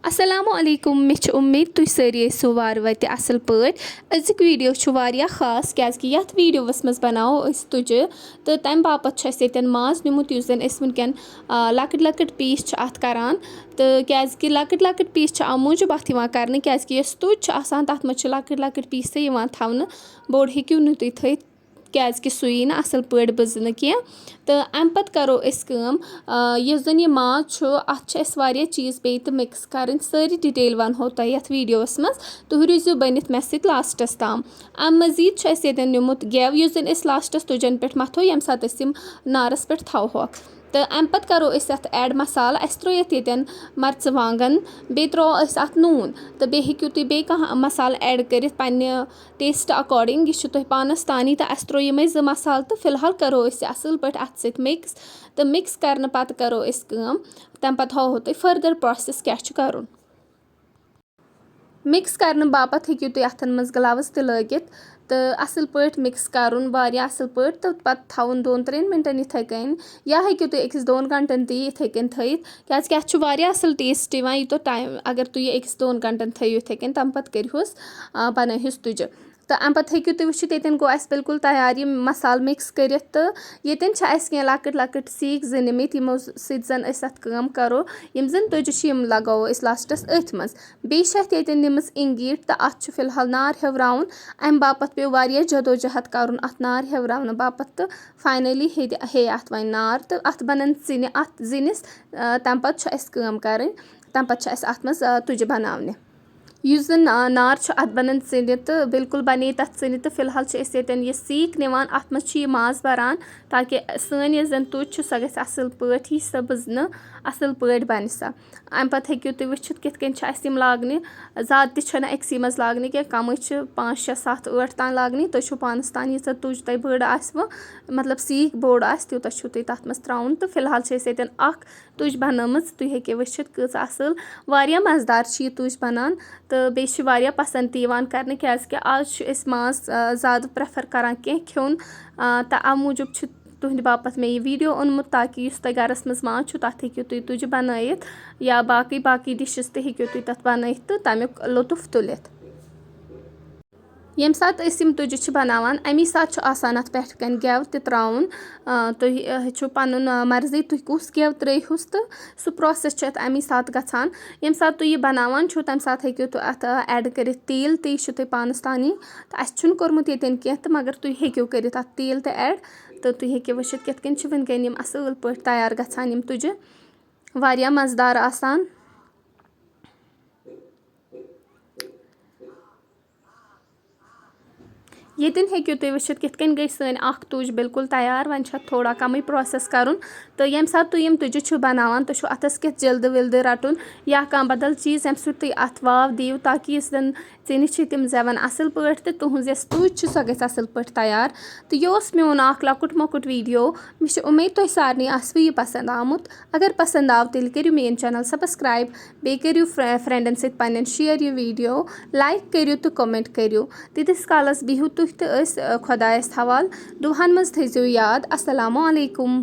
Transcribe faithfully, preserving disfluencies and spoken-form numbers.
السلام علیکم، مےٚ چھِ اُمید تُہۍ سٲری ٲسِو وارٕ وَتہِ اَصٕل پٲٹھۍ۔ أزیُک ویٖڈیو چھُ واریاہ خاص، کیٛازِکہِ یَتھ ویٖڈیوَس منٛز بَناوو أسۍ تُجہِ، تہٕ تَمہِ باپَتھ چھُ اَسہِ ییٚتٮ۪ن ماز نیُمُت، یُس زَن أسۍ وٕنکٮ۪ن، آ، لۄکٕٹۍ لۄکٕٹۍ پیٖس چھِ اَتھ کَران۔ تہٕ کیٛازِکہِ لۄکٕٹۍ لۄکٕٹۍ پیٖس چھِ اَمہِ موٗجوٗب اَتھ یِوان کَرنہٕ، کیٛازِکہِ یۄس تُج چھِ آسان، تَتھ منٛز چھِ لۄکٕٹۍ لۄکٕٹۍ پیٖسٕے یِوان تھاونہٕ، بوٚڑ ہیٚکِو نہٕ تُہۍ تھٲیِتھ، کیٛازِکہِ سُہ یی نہٕ اَصٕل پٲٹھۍ بٕزنہٕ کینٛہہ۔ تہٕ اَمہِ پَتہٕ کَرو أسۍ کٲم، آ، یُس زَن یہِ ماز چھُ، اَتھ چھِ اَسہِ واریاہ چیٖز بیٚیہِ تہِ مِکٕس کَرٕنۍ، سٲری ڈِٹیل وَنہو تۄہہِ یَتھ ویٖڈیوَس منٛز، تُہۍ روٗزِو بٔنِتھ مےٚ سۭتۍ لاسٹَس تام۔ اَمہِ مٔزیٖد چھُ اَسہِ ییٚتٮ۪ن نیُمُت گٮ۪و، یُس زَن أسۍ لاسٹَس تُجَن پٮ۪ٹھ مَتھو، ییٚمہِ ساتہٕ أسۍ یِم نارَس پٮ۪ٹھ تھاوہوکھ۔ تہٕ اَمہِ پَتہٕ کَرو أسۍ اَتھ ایڈ مصالہٕ۔ اَسہِ ترٛوو یَتھ ییٚتٮ۪ن مَرژٕوانٛگَن، بیٚیہِ ترٛوو اَسہِ اَتھ نوٗن، تہٕ بیٚیہِ ہیٚکِو تُہۍ بیٚیہِ کانٛہہ مصالہٕ ایڈ کٔرِتھ پنٛنہِ ٹیسٹ اکارڈنگ، یہِ چھُ تۄہہِ پانَس تانی۔ تہٕ اَسہِ ترٛوو یِمَے زٕ مصالہٕ، تہٕ فی الحال کَرو أسۍ یہِ اَصٕل پٲٹھۍ اَتھٕ سۭتۍ مِکٕس۔ تہٕ مِکٕس کَرنہٕ پَتہٕ کَرو أسۍ کٲم، تَمہِ پَتہٕ ہاوہو تۄہہِ فٔردَر پرٛاسٮ۪س کیٛاہ چھُ کَرُن۔ مِکٕس کَرنہٕ باپَتھ ہیٚکِو تُہۍ اَتھَن منٛز گٕلاوٕز تہِ لٲگِتھ تہٕ اَصٕل پٲٹھۍ مِکٕس کَرُن، واریاہ اَصٕل پٲٹھۍ، تہٕ پَتہٕ تھاوُن دۄن ترٛٮ۪ن مِنٹَن یِتھَے کٔنۍ، یا ہیٚکِو تُہۍ أکِس دۄن گھنٹَن تہِ یہِ یِتھَے کٔنۍ تھٲیِتھ، کیٛازِکہِ اَتھ چھُ واریاہ اَصٕل ٹیسٹ یِوان یوٗتاہ ٹایم۔ اگر تُہۍ یہِ أکِس دۄن گھنٹَن تھٲیِو یِتھَے کٔنۍ، تَمہِ پَتہٕ کٔرِہوس، آ، بَنٲیہوس تُجہِ۔ تہٕ اَمہِ پَتہٕ ہیٚکِو تُہۍ وٕچھِتھ، ییٚتٮ۪ن گوٚو اَسہِ بِلکُل تیار یہِ مصالہٕ مِکٕس کٔرِتھ۔ تہٕ ییٚتٮ۪ن چھِ اَسہِ کینٛہہ لۄکٕٹۍ لۄکٕٹۍ سیٖکھ زٕ نِمٕتۍ، یِمو سۭتۍ زَن أسۍ اَتھ کٲم کَرو۔ یِم زَن تُجہِ چھِ، یِم لَگاوو أسۍ لاسٹَس أتھۍ منٛز۔ بیٚیہِ چھِ اَتھ ییٚتٮ۪ن نِمٕژ اِنگیٖٹ، تہٕ اَتھ چھُ فی الحال نار ہیوٚراوُن۔ اَمہِ باپَتھ پیوٚو واریاہ جدوجہد کَرُن اَتھ نار ہیوٚراونہٕ باپَتھ، تہٕ فاینٔلی ہیٚتہِ، ہیٚیہِ اَتھ وۄنۍ نار، تہٕ اَتھ بَنَن ژِنہِ، اَتھ زِنِس، آ، تَمہِ پَتہٕ چھُ اَسہِ کٲم کَرٕنۍ، تَمہِ پَتہٕ چھُ اَسہِ اَتھ منٛز، آ، تُجہِ بَناونہِ۔ یُس زَن، آ، نار چھُ اَتھ بَنان ژِنہِ، تہٕ بِلکُل بَنے تَتھ ژِنہِ، تہٕ فی الحال چھِ أسۍ ییٚتٮ۪ن یہِ سیٖکھ نِوان، اَتھ منٛز چھِ یہِ ماز بَران، تاکہِ سٲنۍ یۄس زَن تُج چھِ، سۄ گژھِ اَصٕل پٲٹھۍ یی سۄ بٕزنہٕ، اَصٕل پٲٹھۍ بَنہِ سۄ۔ اَمہِ پَتہٕ ہیٚکِو تُہۍ وٕچھِتھ، کِتھ کٔنۍ چھِ اَسہِ یِم لاگنہِ۔ زیادٕ تہِ چھَنہٕ أکسٕے منٛز لاگنہِ کینٛہہ، کَمٕے چھِ، پانٛژھ، شےٚ، سَتھ، ٲٹھ تام لاگنہِ۔ تُہۍ چھُو پانَس تام، ییٖژاہ تُج تۄہہِ بٔڑ آسِوٕ، مطلب، سیٖکھ بوٚڑ آسہِ، تیوٗتاہ چھُو تُہۍ تَتھ منٛز ترٛاوُن۔ تہٕ فی الحال چھِ أسۍ ییٚتٮ۪ن اَکھ تُج بَنٲومٕژ، تُہۍ ہیٚکِو وٕچھِتھ کۭژاہ اَصٕل، واریاہ مَزٕدار چھِ یہِ تُج بَنان، تہٕ بیٚیہِ چھِ واریاہ پَسنٛد تہِ یِوان کَرنہٕ، کیٛازِکہِ آز چھُ أسۍ ماز، آ، زیادٕ پرٛٮ۪فَر کَران کینٛہہ کھیوٚن، آ، تہٕ اَمہِ موٗجوٗب چھُ تُہٕنٛدِ باپَتھ مےٚ یہِ ویٖڈیو اوٚنمُت، تاکہِ یُس تۄہہِ گَرَس منٛز ماز چھُ، تَتھ ہیٚکِو تُہۍ تُجہِ بَنٲیِتھ، یا باقٕے باقٕے ڈِشِز تہِ ہیٚکِو تُہۍ تَتھ بَنٲیِتھ تہٕ تَمیُک لُطُف تُلِتھ۔ ییٚمہِ ساتہٕ أسۍ یِم تُجہِ چھِ بَناوان، اَمی ساتہٕ چھُ آسان اَتھ پٮ۪ٹھ کَنۍ گٮ۪و تہِ ترٛاوُن۔ آ، تُہۍ، آ، ہیٚچھِو پَنُن، آ، مرضی، تُہۍ کُس گٮ۪و ترٛٲیہوس، تہٕ سُہ پرٛاسٮ۪س چھُ اَتھ اَمی ساتہٕ گژھان۔ ییٚمہِ ساتہٕ تُہۍ یہِ بَناوان چھُو، تَمہِ ساتہٕ ہیٚکِو تُہۍ اَتھ، آ، ایڈ کٔرِتھ تیٖل تہِ، یہِ چھُ تۄہہِ پانَس تانی۔ تہٕ اَسہِ چھُنہٕ کوٚرمُت ییٚتٮ۪ن کینٛہہ، تہٕ مگر تُہۍ ہیٚکِو کٔرِتھ اَتھ تیٖل تہِ ایڈ، تہٕ تُہۍ ہیٚکِو وٕچھِتھ کِتھ کٔنۍ چھِ وٕنکٮ۪ن یِم اَصٕل پٲٹھۍ تیار گژھان یِم تُجہِ، واریاہ مَزٕدار آسان۔ ییٚتٮ۪ن ہیٚکِو تُہۍ وٕچھِتھ، کِتھ کٔنۍ گٔے سٲنۍ اَکھ تُج بِلکُل تیار۔ وۄنۍ چھِ اَتھ تھوڑا کَمٕے پرٛاسٮ۪س کَرُن۔ تہٕ ییٚمہِ ساتہٕ تُہۍ یِم تُجہِ چھِو بَناوان، تُہۍ چھُو اَتھَس کیٚتھ جِلدٕ وِلدٕ رَٹُن یا کانٛہہ بدل چیٖز، ییٚمہِ سۭتۍ تُہۍ اَتھ واو دِیِو، تاکہِ یُس زَن ژِنہِ چھِ، تِم زٮ۪وَن اَصٕل پٲٹھۍ، تہٕ تُہٕنٛز یۄس تُج چھِ، سۄ گژھِ اَصٕل پٲٹھۍ تیار۔ تہٕ یہِ اوس میون اَکھ لۄکُٹ مۄکُٹ ویٖڈیو۔ مےٚ چھِ اُمید، تۄہہِ سارنٕے آسِوٕ یہِ پَسنٛد آمُت۔ اگر پَسنٛد آو، تیٚلہِ کٔرِو میٛٲنۍ چَنَل سَبَسکرٛایِب۔ بیٚیہِ کٔرِو فرٛ-، فرٛٮ۪نٛڈَن سۭتۍ پنٛنٮ۪ن شِیَر یہِ ویٖڈیو، لایِک کٔرِو تہٕ کوٚمٮ۪نٛٹ کٔرِو۔ تیٖتِس کالَس بِہِو تُہۍ تہٕ أسۍ، آ، خۄدایَس حوال۔ دُعاہَن منٛز تھٲیزیو یاد۔ السلام علیکم۔